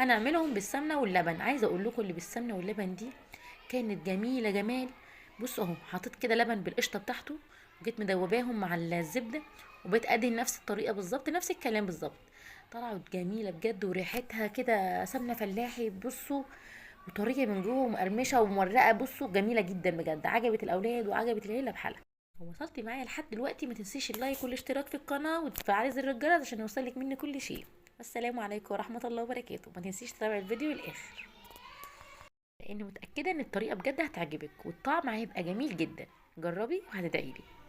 هنعملهم بالسمنه واللبن. عايزه اقول لكم اللي بالسمنه واللبن دي كانت جميلة جمال. بصوا اهو، حطيت كده لبن بالقشطه بتاعته، وجيت مدوباهم مع الزبدة، وبقيت ادهن نفس الطريقة بالظبط، نفس الكلام بالظبط. طلعت جميلة بجد، وريحتها كده سمنه فلاحي. بصوا، وطريه من جوه ومقرمشه ومورقه. بصوا جميلة جدا بجد، عجبت الاولاد وعجبت العيلة بحالها. وصلتي معايا لحد دلوقتي، ما تنسيش ال like والاشتراك في القناة وتفعلي زر الجرس عشان يوصلك مني كل شيء. والسلام عليكم ورحمة الله وبركاته. ما تنسيش تتابعي الفيديو للاخر، لاني متاكدة ان الطريقة بجد هتعجبك والطعم هيبقى جميل جدا. جربي وهتدعيلي.